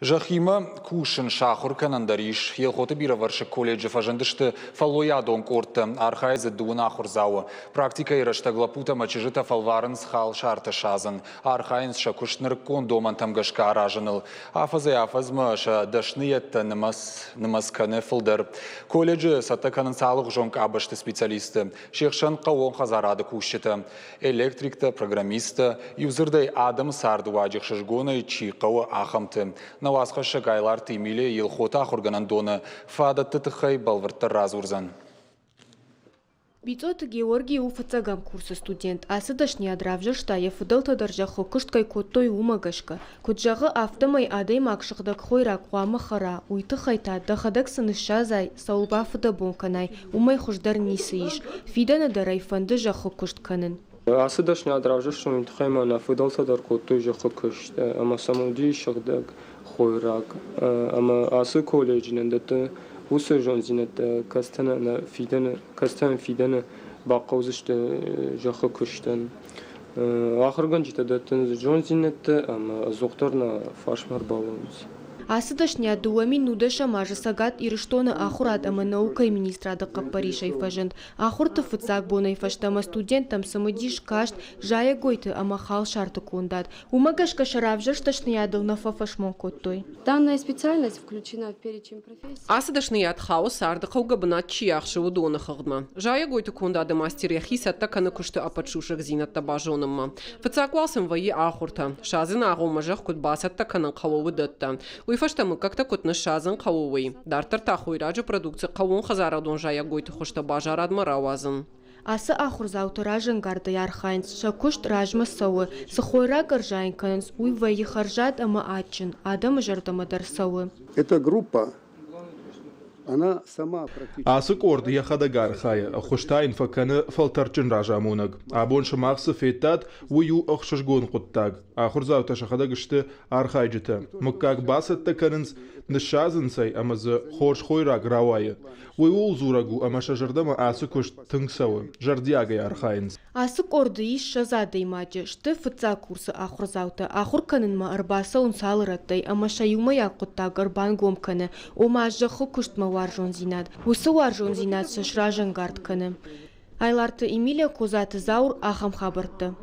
Зӕххимӕ кусын сахуыр кӕнӕн дӕр ис. Елхоты бирӕвӕрсыг колледжы фӕзындысты фӕллойадон къордтӕ, архайы дзы дыууын ахуырдзауы. Практикӕйы рӕстӕг лӕппутӕ ӕмӕ чызджытӕ фӕлварынц халсартӕ садзын, архайынц сӕ куыст нырыккон домӕнтӕм гӕсгӕ аразыныл. Афӕдзӕй-афӕдзмӕ сӕ дӕсныйӕдтӕ нымӕц нымӕц кӕны фылдӕр. Колледжы цӕттӕ кӕнынц алыгъуызон къабӕзты специалистты, се хсӕн хъӕууон хӕдзарады кусджытӕ. Электриктӕ, программисттӕ, иудзырдӕй адӕмы цардыуаджы ӕхсызгонӕй чи хъӕуы, ахӕмты. Нӕ уацхӕссӕг Айларты Эмилия Елхоты ахуыргӕнӕндоны фадӕтты тыххӕй бӕлвырддӕр радзурдзӕн. Бицъоты Георгий у фыццӕгӕм курсы студент. Ацы дӕсныйад равзӕрста, йӕ фыдӕлтӕ дӕр зӕххыл куыст кӕй кодтой, уымӕ гӕсгӕ. Куыд зӕгъы, афтӕмӕй адӕймаг сыгъдӕг хойраг хъуамӕ хӕра, уый тыххӕй та, дӕхӕдӕг цы ныссадзай, цӕуыл бафыдӕбон кӕнай, уымӕй хуыздӕр ницы ис. Фидӕны дӕр ӕй фӕнды зӕххы куыст кӕнын. Ацы дӕсныйад равзӕрстон уый тыххӕй ӕмӕ нӕ фыдӕлтӕ дӕр кодтой зӕххы куыст ӕмӕ сӕм уыди сыгъдӕг хойраг. Ӕмӕ ацы колледжы нын дӕтты уыцы зонддзинӕдтӕ, кӕцытӕ фидӕны бахъӕудзысты зӕххы куыстӕн. Ахуыргӕнджытӕ дӕттынц зонддзинӕдтӕ ӕмӕ ӕдзухдӕр нӕ фарсмӕ ӕрбалӕууынц. Ацы дӕсныйад 2010 азы Цӕгат Ирыстоны Ахуырад ӕмӕ наукӕйы министрады хъӕппӕрисӕй фӕзынд. Ахуырты фыццаг бонӕй фӕстӕмӕ студенттӕм цымыдис каст зайӕгойты ӕмӕ халсарты кондад. Уымӕ гӕсгӕ сӕ равзӕрст дӕсныйадыл нӕ фӕфӕсмон кодтой. Данная специальность включена в перечень профессий. Ацы дӕсныйад хауы царды хъӕугӕ бынат чи ахсы, уыдоны хыгъдмӕ. Зайӕгойты кондады мастер йӕхи цӕттӕ кӕны куысты ӕппӕт сусӕгдзинӕдтӕ базонынмӕ. Фыццаг уал сын вӕййы ахуыртӕ, садзыны агъоммӕ зӕхх куыд бацӕттӕ кӕнын хъӕуы, уыдӕттӕ. Уый фӕстӕ мыггӕгтӕ куыд ныссадзын хъӕуы, уый. Дарддӕр та хойраджы продукци хъӕууонхӕдзарадон зайӕгойты хуызтӕ базарадмӕ рауадзын. Ацы ахуырдзаутӕ разӕнгардӕй архайынц, сӕ куыст размӕ цӕуы, цы хойраг ӕрзайын кӕнынц, уый вӕййы хӕрзад ӕмӕ адджын, адӕмы зӕрдӕмӕ дӕр цӕуы. Эта группа Ацы къорд йӕхӕдӕг архайы, ӕххуыс та йын фӕкӕны фӕлтӕрдджын разамонӕг. Абон сымах цы федтат, уый у ӕхсызгон хъуыддаг. Ахуырдзаутӕ сӕхӕдӕг сты архайджытӕ. Мыггаг бацӕттӕ кӕнынц, ныссадзынц ӕй ӕмӕ дзы хорз хойраг рауайы. Уый ууыл дзурӕг у, ӕмӕ сӕ зӕрдӕмӕ ацы куыст тынг цӕуы, зӕрдиагӕй архайынц. Ацы къорды ис 20 адӕймаджы, сты фыццаг курсы ахуырдзаутӕ. Ахуыр кӕнынмӕ ӕрбацӕуынц алы рӕттӕй ӕмӕ сӕ иумӕйаг хъуыддаг ӕрбангом кӕны, ома зӕххы куыстмӕ уарзондзинад. Уыцы уарзондзинад сӕ сразӕнгард кӕны. Айларты Эмилия, Козаты Заур, ахӕм хабӕрттӕ.